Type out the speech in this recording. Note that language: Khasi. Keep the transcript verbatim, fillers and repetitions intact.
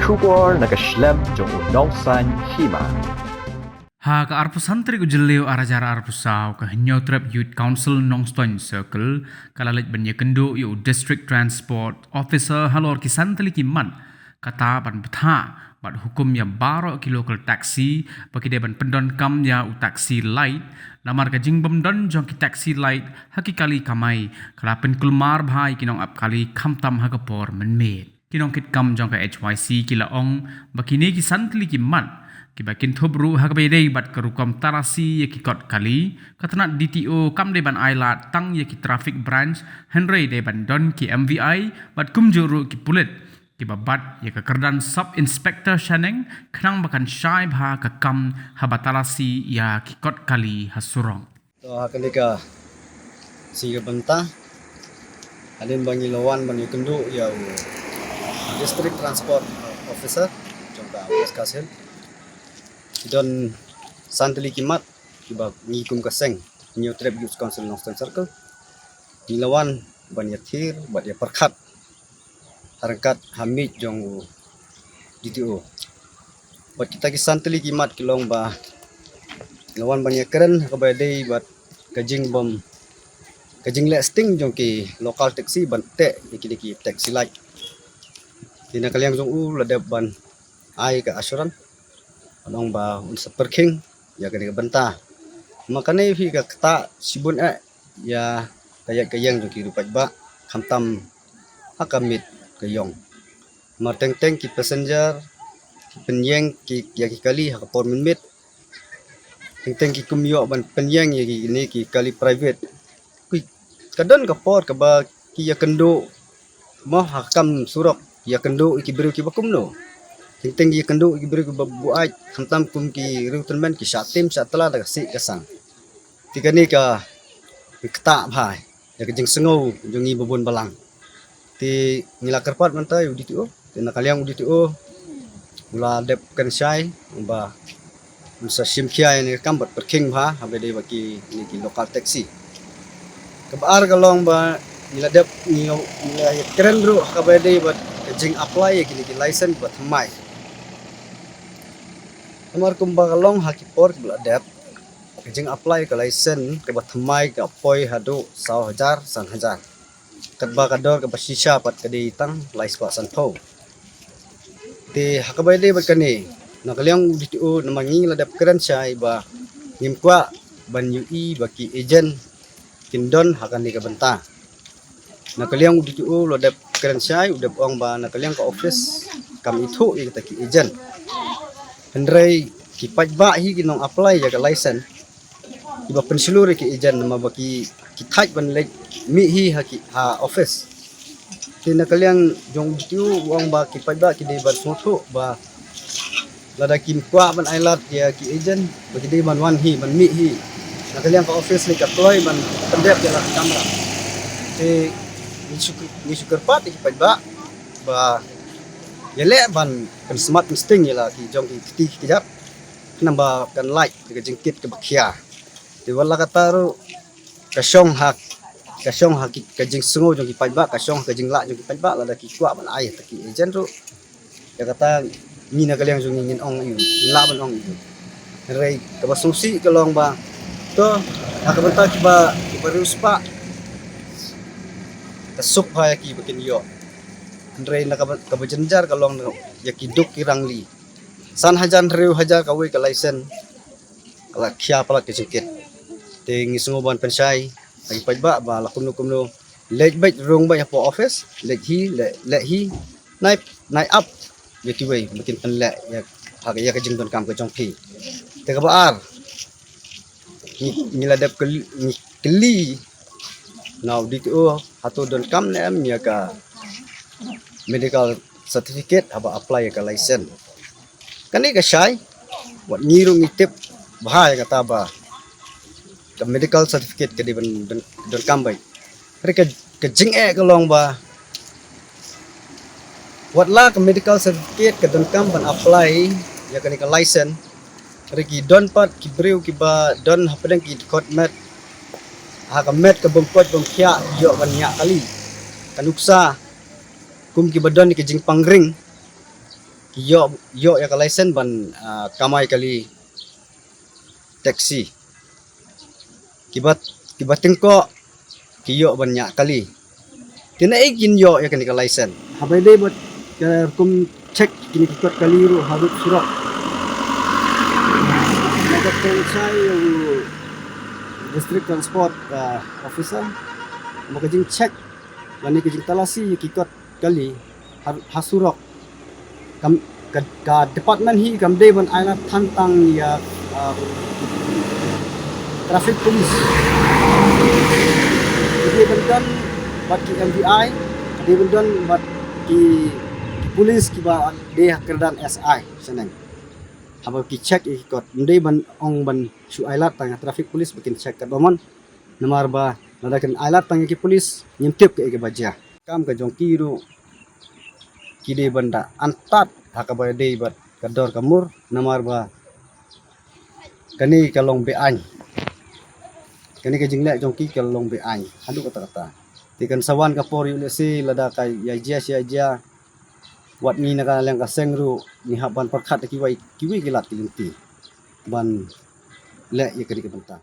Khubor na ka shlem jong u nongsan hima. Ha ka arphew san tarik u Jylliew arhajar arphew saw, ka Hynñiewtrep Youth Council Nongstoiñ Circle ka la leit ban ïakynduh ïa u District Transport Officer halor ki san tylli ki mat, kata ban bthah bad hukum ïa baroh ki local taxi ba ki dei ban pyndonkam ïa u taxi lite, namar ka jingbymdon jong ki taxi lite ha ki kali kamai ka la pynkulmar bha ïa ki nongap kali khamtam ha ka por mynmiet. Ki nongkitkam jong ka H Y C ki la ong ba kine ki san tylli ki mat kiba kynthup ruh ha kaba ïadei bad ka rukom talasi ïa ki kot kali, ka tnat D T O kam dei ban ailad tang ïa ki traffic branch, hynrei dei ban don ki M V I bad kumjuh ruh ki pulit kiba bat ïa ka kyrdan Sub Inspector shaneng, khnang ba kan shai bha ka kam haba talasi ïa ki kot kali ha surok. To, ha kane ka sngi ka bynta, hadien ba ngi la wan ban ïakynduh ïa u District Transport Officer jong ka West Khasi Hills, ki don san tylli ki mat kiba ngi kum ka seng Hynñiewtrep Youth Council Nongstoiñ Circle ngi la wan ban ïathir bad ïapyrkhat ha ryngkat ha miej jong u D T O. Bad kita ki san tylli ki mat ki long ba la wan ban ïakren ha kaba ïadei bad ka jingbym, ka jingleh sting jong ki local taxi ban teh ïa kine ki taxi lite. Te na ka liang jong u la dep ban ai ka assurance, ban ong ba un sa pyrkhing ïa kane ka bynta. Ma kane hi ka ktah shibun eh ïa ka ïaid ka ïeng jong ki riewpaidbah, khamtam ha ka miet ka ïong. Mar teng teng ki passenger ki pynïeng ki, ïa ki kali ha ka por mynmiet. Teng teng ki kum ïoh ban pynïeng ïa kine ki kali private. Ki, ka don ka por kaba ki ïakynduh mo ha kam surok, ïakynduh ïa ki briew kiba kumno. Teng teng ki ïakynduh ïa ki briew kiba buaid, khamtam kum ki riew tymmen, ki shah tim shah tla da ka sih ka sang. Te kane ka ktah bha ïa ka jingsngew jong ngi ba bun balang. Te ngi la kyrpad mynta ïa u D T O, te na ka liang u D T O u la dep kren shai ba un sa shim khia ïa kane ka kam bad pyrkhing bha ha kaba ïadei bad kine ki local taxi. Kaba ar ka long ba ngi la dep, ngi la, ngi la kren ruh ha kaba ïadei bad ka jing apply ïa kine ki license ba thymmai. Namar kumba ka long ha ki por kiba la dep, ka jing apply ka license kaba thymmai ka poi haduh saw hajar san hajar. Katba ka dor kaba shisha pat ka dei tang lai spah sanphew. Te ha kaba ïadei bad kane, na ka liang u D T O namar ngi la dep kren shai ba ngim kwah ban ïohi ba ki agent kin don ha kane ka bynta. Na ka liang u D T O u la dep kren shai, u dep ong ba na ka liang ka office kam ithuh ïa kita ki agent. Hynrei ki paidbah hi ki nong apply ïa ka license, kiba pynshlur ïa ki agent namar ba ki, ki thait ban leit mih hi ha ki, ha office. Te na ka liang jong u D T O u ong ba ki paidbah ki dei ban sngewthuh ba lada kim kwah ban ailad ïa ki agent ba ki dei ban wan hi, ban mih hi. Na ka liang ka office lei ka kloi ban pyndep ïa la ka kamra. Te ngi shu, ngi shu kyrpad ïa ki paidbah ba ïaleh ban pynsmat pynsting ïa la ki jong ki kti ki kjat, khnang ba kan lait ïa ka jingkit kaba khia. Te wat la katta ruh ka shong ha, ka shong ha ki, ka jingsngew jong ki paidbah, ka shong ha ka jinglah jong ki paidbah, lada ki kwah ban ai ha ki agent ruh. Ïa kata ngi na ka liang jong ngi ngin ong ïa u, ngin lah ban ong ïa u. Hynrei kaba sngewsih ka long ba, to, ha ka bynta kiba, kiba riewspah, ka suk bha ïa ki ba kin ïoh. Hynrei na kaba, kaba jynjar ka long ïa ki duk ki rangli. San hajar hynriew hajar kawei ka license, ka la khia palat ka jingkit. Te ngi sngew ban pynshai ha ki paidbah ba la kumno kumno leit beit, rung beit hapoh office, leit hi, leh, leh hi, nai, nai ap ïa kiwei ba kin pynleh ïa, ha ka, ïa ka jingdonkam ka jong phi. Te kaba ar, ngi, ngi la dep kylli, ngi kylli na u D T O hato donkam ne em ïa ka medical certificate haba apply ïa ka license. Kane ka shai, wat ngi ruh ngi tip bha ïa kata ba ka medical certificate ka dei ban, ban donkam beit. Hynrei ka, ka jingeh ka long ba wat la ka medical certificate ka donkam ban apply ïa kane ka license, hynrei ki don pat ki briew kiba don hapdeng ki kot met, ha ka met ka bym koit bym khiah, ïoh ban ñiah kali. Ka nuksa kum kiba don ïa ka jingpangring, Ki ïoh, ïoh ïa ka license ban, ah, kamai kali taxi. Kiba, kiba tyngkoh ki ïoh ban ñiah kali. Te naei kin ïoh ïa kane ka license? Haba ïadei bad ka rukom check kine ki kot kali ruh ha rup surok, nga da kynshai ïa u District Transport, ah, Officer ba ka jingcheck lane ka jingtalasi ïa ki kot kali ha, ha surok, kam, ka, ka department hi kam dei ban ailad tang tang ïa, ah, traffic police. Ka dei ban don bad ki M V I, ka dei ban don bad ki, ki police kiba dei ha kyrdan S I shaneng. Haba ki check ïa ki kot, ym dei ban ong ban shu ailad tang ïa traffic police ba kin check katba mon. Namar ba lada kin ailad tang ïa ki police, ngim tip kaei kaba jia. Kam ka jong ki ruh ki dei ban da antad ha kaba dei bad ka dor ka mur, namar ba kane ka long be-aiñ. Kane ka jingleh jong ki ka long be-aiñ haduh katta katta. Te kan sa wan ka por ïoh lehse lada ka ïa jia sha ïa jia, wat ngi na ka liang ka seng ruh ngi hap ban pyrkhat da kiwei kiwei ki lad ki lynti ban leh ïa kane ka bynta.